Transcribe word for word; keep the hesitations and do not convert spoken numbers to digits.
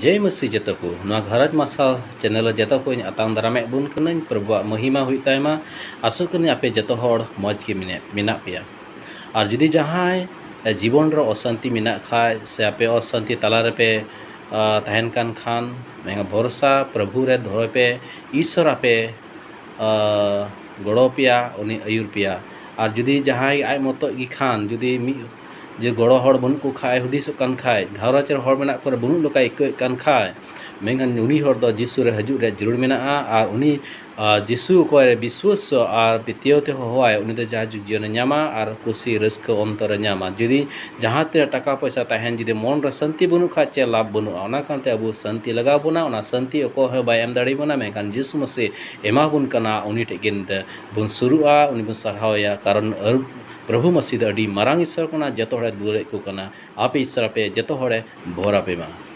ᱡᱮᱭ ᱢᱟᱹᱥᱤ ᱡᱚᱛᱚ ᱠᱚ, ᱱᱚᱣᱟ ᱜᱷᱟᱨᱚᱸᱡᱽ ᱢᱟᱨᱥᱟᱞ ᱪᱮᱱᱮᱞ ᱨᱮ ᱡᱚᱛᱚ ᱠᱚᱧ ᱟᱛᱟᱝ ᱫᱟᱨᱟᱢᱮᱫ ᱵᱚᱱ ᱠᱟᱹᱱᱟᱹᱧ᱾ ᱯᱨᱚᱵᱷᱩᱣᱟᱜ ᱢᱚᱦᱤᱢᱟ ᱦᱩᱭᱩᱜ ᱛᱟᱭᱢᱟ᱾ ᱟᱥᱚᱜ ᱠᱟᱹᱱᱟᱹᱧ ᱟᱯᱮ ᱡᱚᱛᱚ ᱦᱚᱲ ᱢᱚᱡᱽ ᱜᱮ ᱢᱮᱱᱟᱜ, ᱢᱮᱱᱟᱜ ᱯᱮᱭᱟ᱾ ᱟᱨ ᱡᱩᱫᱤ ᱡᱟᱦᱟᱸᱭ ᱡᱤᱵᱚᱱ ᱨᱮ ᱚᱥᱟᱱᱛᱤ ᱢᱮᱱᱟᱜ ᱠᱷᱟᱡ, ᱥᱮ ᱟᱯᱮ ᱚᱥᱟᱱᱛᱤ ᱛᱟᱞᱟ ᱨᱮᱯᱮ, ᱟ, ᱛᱟᱦᱮᱱ ᱠᱟᱱ ᱠᱷᱟᱱ, ᱢᱮᱱᱠᱷᱟᱱ ᱵᱷᱚᱨᱥᱟ ᱯᱨᱚᱵᱷᱩ ᱨᱮ ᱫᱚᱦᱚᱭ ᱯᱮ᱾ ᱤᱥᱥᱚᱨ ᱟᱯᱮ ᱟ, ᱜᱚᱲᱚ ᱯᱮᱭᱟ, ᱩᱱᱤ ᱟᱹᱭᱩᱨ ᱯᱮᱭᱟ᱾ ᱟᱨ ᱡᱩᱫᱤ ᱡᱟᱦᱟᱸᱭ ᱟᱡ ᱢᱚᱛᱚᱡ ᱜᱮ ᱠᱷᱟᱱ, ᱡᱩᱫᱤ ᱢᱤᱫ ᱡᱮ ᱜᱚᱲᱚ ᱦᱚᱲ ᱵᱟᱹᱱᱩᱜ ᱠᱚ ᱠᱷᱟᱡ, ᱦᱩᱫᱤᱥᱚᱜ ᱠᱟᱱ ᱠᱷᱟᱡ, ᱜᱷᱟᱨᱚᱸᱡᱽ ᱨᱮ ᱦᱚᱲ ᱢᱮᱱᱟᱜ ᱠᱚᱨᱮ ᱵᱟᱹᱱᱩᱜ ᱞᱮᱠᱟᱭ ᱟᱹᱭᱠᱟᱹᱣᱮᱫ ᱠᱟᱱ ᱠᱷᱟᱡ, ᱢᱮᱱᱠᱷᱟᱱ ᱩᱱᱤ ᱦᱚᱲ ᱫᱚ ᱡᱤᱥᱩ ᱨᱮ ᱦᱤᱡᱩᱜ ᱨᱮᱭᱟᱜ ᱡᱟᱹᱨᱩᱲ ᱢᱮᱱᱟᱜᱼᱟ᱾ ᱟᱨ ᱩᱱᱤ, ᱟ, ᱡᱤᱥᱩ ᱚᱠᱚᱭ ᱨᱮ ᱵᱤᱥᱣᱟᱥ ᱟᱨ ᱯᱟᱹᱛᱭᱟᱹᱣ ᱛᱮ ᱦᱚᱦᱚᱣᱟᱭ, ᱩᱱᱤ ᱫᱚ ᱡᱟᱭᱡᱩᱜᱽ ᱡᱤᱭᱚᱱᱮ ᱧᱟᱢᱟ ᱟᱨ ᱠᱩᱥᱤ ᱨᱟᱹᱥᱠᱟᱹ ᱚᱱᱛᱚᱨᱮ ᱧᱟᱢᱟ᱾ ᱡᱩᱫᱤ ᱡᱟᱦᱟᱸ ᱛᱤᱱᱟᱹᱜ ᱴᱟᱠᱟ ᱯᱚᱭᱥᱟ ᱛᱟᱦᱮᱱ, ᱡᱩᱫᱤ ᱢᱚᱱ ᱨᱮ ᱥᱟᱹᱱᱛᱤ ᱵᱟᱹᱱᱩᱜ ᱠᱷᱟᱡ, ᱪᱮᱫ ᱞᱟᱵᱷ ᱵᱟᱹᱱᱩᱜᱼᱟ? ᱚᱱᱟ ᱠᱟᱨᱚᱱ ᱛᱮ ᱟᱵᱚ ᱥᱟᱹᱱᱛᱤ ᱞᱟᱜᱟᱣ ᱵᱚᱱᱟ᱾ ᱚᱱᱟ ᱥᱟᱹᱱᱛᱤ ᱚᱠᱚᱭ ᱦᱚᱸ ᱵᱟᱭ ᱮᱢ ᱫᱟᱲᱮ ᱵᱚᱱᱟ, ᱢᱮᱱᱠᱷᱟᱱ ᱡᱤᱥᱩ ᱢᱟᱹᱥᱤ ᱮᱢᱟ ᱵᱚᱱ ᱠᱟᱱᱟ, ᱩᱱᱤ ᱴᱷᱮᱡ ᱜᱮ ᱵᱚᱱ ᱥᱩᱨᱩᱜᱼᱟ, ᱩᱱᱤ ᱵᱚᱱ ᱥᱟᱨᱦᱟᱣᱮᱭᱟ᱾ ᱠᱟᱨᱚᱱ ᱟᱨ ᱯᱨᱚᱵᱷᱩ ᱢᱟᱹᱥᱤ ᱫᱚ ᱟᱹᱰᱤ ᱢᱟᱨᱟᱝ ᱤᱥᱥᱚᱨ ᱠᱟᱱᱟ, ᱡᱚᱛᱚ ᱦᱚᱲᱮ ᱫᱩᱞᱟᱹᱲᱮᱫ ᱠᱚ ᱠᱟᱱᱟ᱾ ᱟᱯᱮ ᱤᱥᱥᱚᱨ ᱟᱯᱮ ᱡᱚᱛᱚ ᱦᱚᱲᱮ ᱵᱷᱚᱨ ᱟᱯᱮ ᱢᱟ᱾